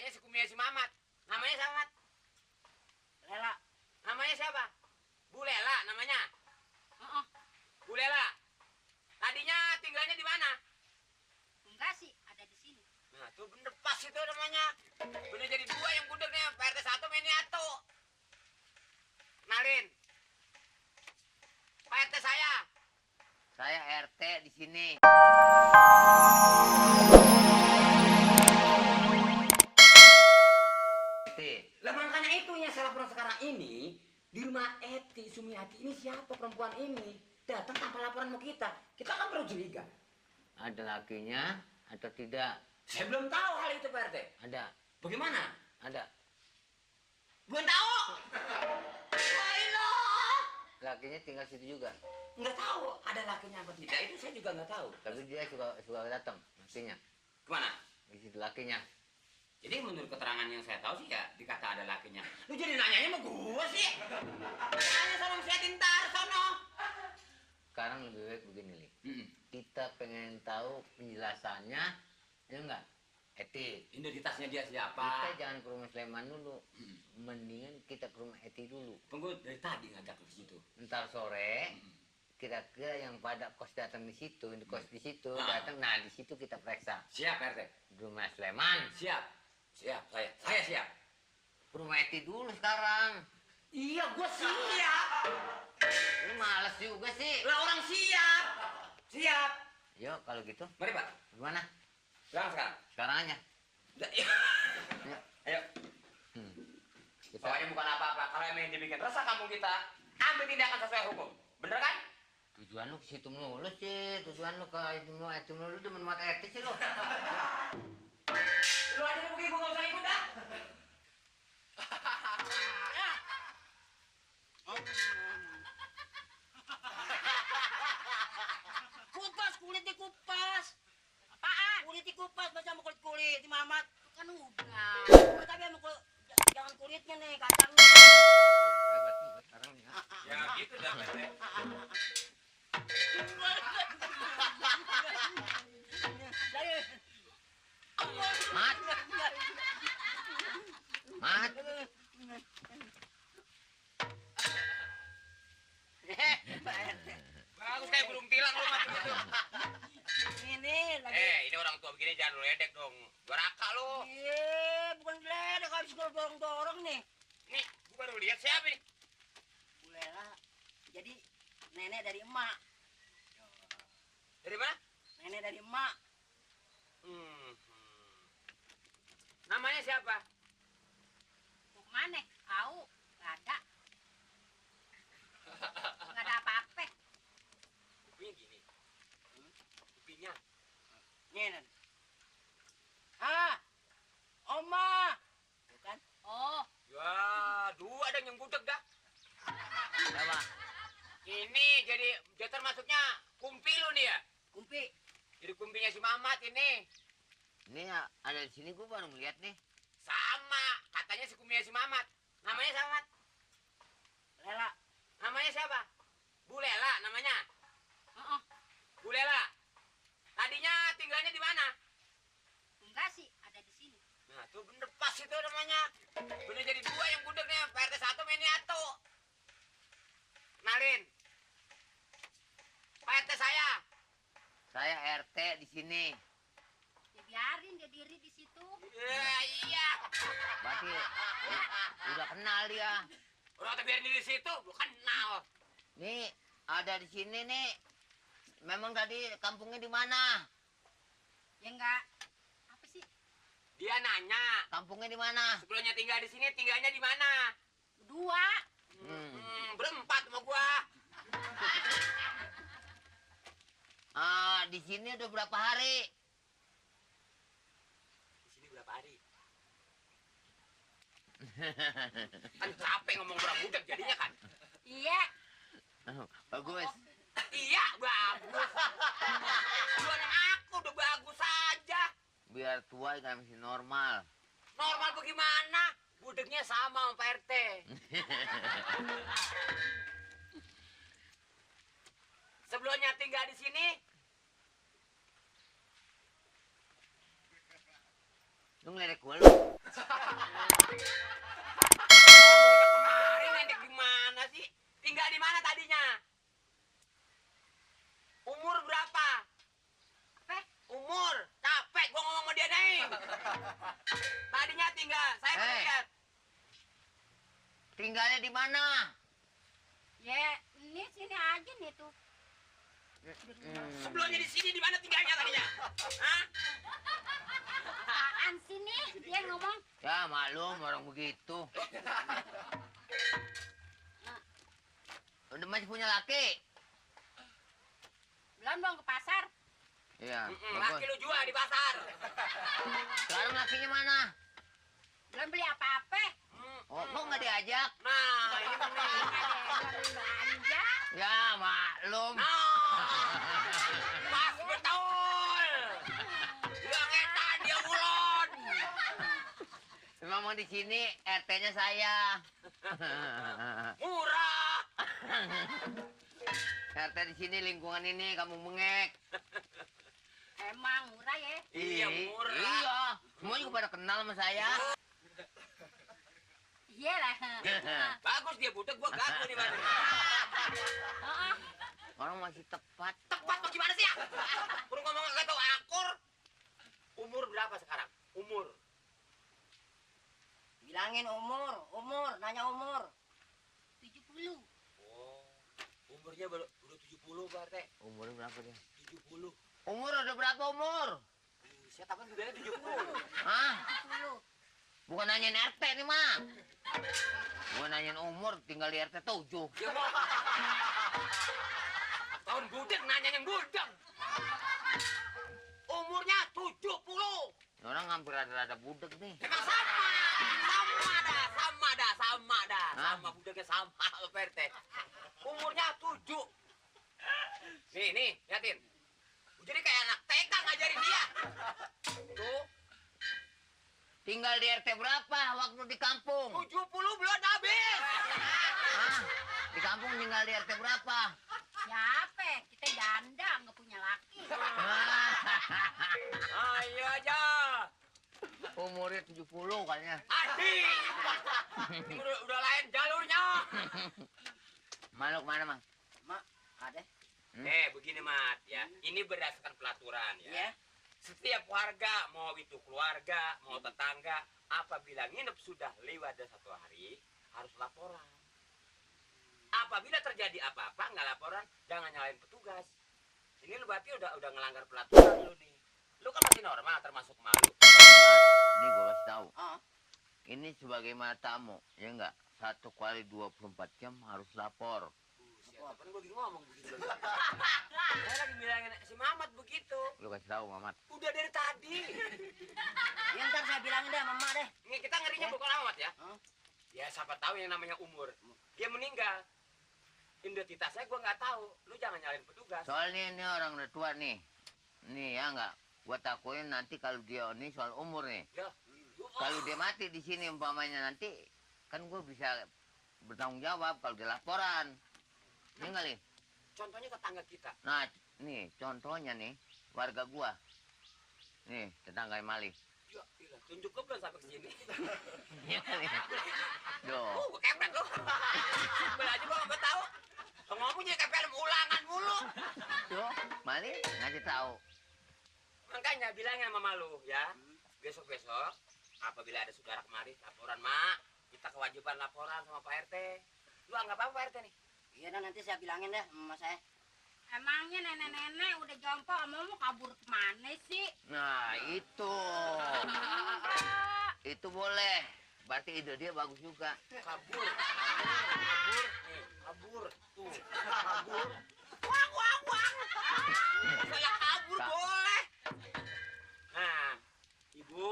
katanya si Kumia si Mamat. Namanya siapa, Mat? Lela. Namanya siapa? Bu Lela namanya. Bu Lela. Tadinya tinggalnya di mana? Enggak sih, ada di sini. Nah, tuh bener pas itu namanya. Bener jadi dua yang gudegnya. Pak RT 1 Meniato. Kenalin. Pak RT saya. Saya RT di sini. Lah makanya itu yang saya laporan sekarang ini di rumah Eti Sumiati ini siapa perempuan ini datang tanpa laporan mau kita kan perlu curiga. Ada lakinya atau tidak? Saya belum tahu hal itu Pak RT. Ada. Bagaimana? Ada. Belum tahu. Wailah. Lakinya tinggal situ juga. Nggak tahu ada lakinya apa tidak itu saya juga nggak tahu. Tapi dia suka datang lakinya. Kemana? Di situ lakinya. Jadi menurut keterangan yang saya tahu sih ya dikata ada lakinya. Lu jadi nanyanya sama gua sih. Tanya sama si Tintar sono. Sekarang lebih baik begini, Li. Kita pengen tahu penjelasannya, ya enggak? Eti. Identitasnya dia siapa? Kita jangan ke rumah Sleman dulu. Mendingan kita ke rumah Eti dulu. Tunggu dari tadi ngajak ke situ. Ntar sore, kira-kira yang pada kos datang di situ, di kos di situ datang. Nah di situ kita periksa. Siap RT. Di rumah Sleman. Siap. Siap, saya siap. Rumah Eti dulu sekarang. Iya, gua siap. Lu males juga sih. Lah orang siap. Siap. Yuk kalau gitu. Mari Pak. Gimana? Sekarang. Sekarang aja. Iya. Ayo. Kita... Pokoknya bukan apa-apa. Kalau emang dibikin resah kampung kita, ambil tindakan sesuai hukum. Bener kan? Tujuan lu ke situ mulu sih. Tujuan lu ke itu mulu demen mata Eti sih lu. Lu aja pergi, gua nggak usah ikut dah. Kupas, kulit dikupas. Apaan? Kulit dikupas, macam kulit di Mamat. Kan udah. Tapi sama kulit, jangan kulitnya nih, kacangnya. Hebat juga sekarang ya. Ya gitu dah. Mat. Mat. Bagus kayak burung tilang lu macam itu. Ini lagi. Ini orang tua begini jangan lu ledek dong. Doraka lu. Iya, bukan geledek, habis gue dorong-dorong nih. Nih, gua baru lihat siapa nih? Bu Lela, jadi nenek dari emak. Dari mana? Nenek dari emak. Namanya siapa? Mana? Tahu? Gak ada. Gak ada apa-apa. Kupingnya gini. Kupingnya. Nih. Ah, Oma. Bukan? Oh, Ya, dua ada yang gudeg dah. Coba. Ini jadi termasuknya kumpi lu nih ya? kumpi. Jadi kumpinya si Mamat ini. Ini ada di sini gua baru ngeliat nih. Sama, katanya si kumpinya si Mamat. Namanya siapa, Mat? Lela. Namanya siapa? Bu Lela namanya. Bu Lela. Tadinya tinggalnya di mana? Enggak sih, ada di sini. Nah, tuh bener pas itu namanya. Bener jadi dua yang gudegnya. Pak RT 1 Meniato. Kenalin. Pak RT saya. Saya RT di sini. Ya biarin dia diri di situ. Iya. Berarti udah kenal dia. Udah kata biarin di situ, lu kenal. Nih ada di sini nih. Memang tadi kampungnya di mana? Ya enggak. Apa sih? Dia nanya, Kampungnya di mana? sebelumnya tinggal di sini, tinggalnya di mana? Dua. Berempat sama gua. Di sini udah berapa hari? Di sini berapa hari? Kan capek ngomong berapa budak jadinya kan? Iya. Bagus. Iya, bagus. Lu anak aku udah bagus saja. Biar tua kan masih normal. Normal bagaimana? Budeknya sama sama Pak RT. Sebelumnya tinggal di sini, Lu ngeledek gua lu. Ngomongnya kemarin nendek gimana sih? Tinggal di mana tadinya? Umur berapa? Apa? Umur. Capek gua ngomong sama dia nih. Tadinya tinggal, saya Eh. lihat. Tinggalnya di mana? Ya, ini sini aja nih tuh. Sebelumnya di sini di mana tinggalnya tadinya? Hah? Apaan sini? Dia ngomong. Ya maklum orang begitu. Udah masih punya laki? Belum dong ke pasar. Iya. Laki lu jual di pasar. Sekarang lakinya mana? Belum beli apa-apa. Oh, kok nggak diajak? Nah, ini benar. Belum belanja. Ya maklum. Pas betul. Dia ngetan, dia ngulon. Memang mau di sini RT-nya saya. Murah. RT di sini lingkungan ini kamu mengek. Emang murah ya. Iya, murah. Iya. Semua juga pada kenal sama saya. Iya lah. Bagus dia budak, gua gagu nih, Bang. Heeh. Orang masih tepat. Tepat tuh gimana sih ya? Baru ngomong nggak tahu akur. Umur berapa sekarang? Umur. Bilangin umur, nanya umur. 70. Oh, umurnya udah 70, Pak RT. Umurnya berapa dia? 70. Umur udah berapa umur? Saya takut juga 70. Hah? 70. Bukan nanyain RT nih, Mak. Gua nanyain umur, tinggal di RT 7. Ya, Pak. Tahun budak nanya yang budak. Umurnya 70. Orang hampir rada-rada budek nih. Emang sama dah. Hah? Sama budaknya sama, Pak RT. Umurnya 7. Nih, liatin. Jadi kayak anak TK ngajarin dia. Tuh, Tinggal di RT berapa waktu di kampung? 70 belum habis. Hah? Di kampung tinggal di RT berapa? Siapa? Kita janda, nggak punya laki. Ayo aja. Umurnya 70 kayaknya. Adik. Ini udah lain jalurnya. Malu kemana, Mang? Mak, ada? Begini, Mat, ya. Ini berdasarkan pelaturan, ya. Iya. Setiap warga, mau itu keluarga, mau tetangga, apabila nginep sudah lewat dari 1 hari, harus laporan. Apabila terjadi apa-apa, nggak laporan, jangan nyalain petugas. Ini lu berarti udah ngelanggar pelaturan lu nih. Lu kan masih normal, termasuk malu. Ini gue kasih tahu. Oh. Ini sebagaimana tamu, ya enggak? 1 kali 24 jam harus lapor. Siapa gue lagi ngomong begitu. Saya lagi bilangin si Mamat begitu. Lu kasih tahu, Mamat. Udah dari tadi. Ya ntar saya bilangin deh, mama deh. Ini kita ngerinya Ya. bukan Mamat ya. Hah? Ya siapa tahu yang namanya umur. Dia meninggal. Identitasnya gue nggak tahu. Lu jangan nyalain petugas. Soalnya ini orang udah tua nih. Nih ya enggak? Gua takutin nanti kalau dia ini soal umur nih. Ya. Kalau dia mati di sini umpamanya nanti kan gue bisa bertanggung jawab kalau dia laporan. Ini kali. Contohnya tetangga kita. Nah, nih contohnya nih warga gua. Nih tetangga Mali. Ya, gila. Tunjuk gue belum sampai ke sini. Iya kali. Duh. Gue kepet lu. Bel aja gue nggak tahu. Ngomongnya kayak film ulangan mulu. Tuh, Mali ngasih tahu. Makanya bilangnya sama lu ya. Besok-besok apabila ada saudara kemari laporan, Mak. Kita kewajiban laporan sama Pak RT. Lu anggap apa Pak RT nih? Iya dah, nanti saya bilangin deh sama saya. Emangnya nenek-nenek udah jompo, mau kabur kemana sih? Nah, itu. Enggak. Itu boleh. Berarti ide dia bagus juga. Kabur. Nih, kabur. Tuh, kabur. Wang. Saya kabur boleh. Nah, Ibu,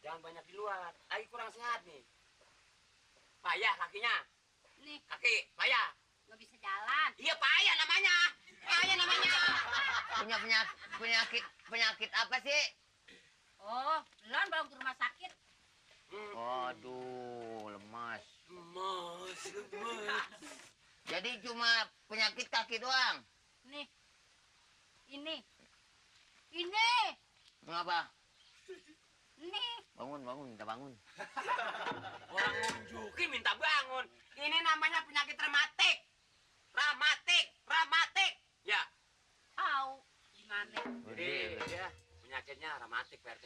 jangan banyak di luar. Lagi kurang sehat nih. Payah kakinya. Nih, Kaki, payah. nggak bisa jalan. Iya, payah namanya. Punya penyakit apa sih? Oh, belum belum ke rumah sakit. Waduh, lemas. Lemas. Jadi cuma penyakit kaki doang. Nih, ini, Mengapa? Nih, Bangun, minta bangun. Orang nunjukin minta bangun. Ini namanya penyakit rematik. Ramatik. Ya, tahu gimana? jadi ya penyakitnya ramatik, Pak RT.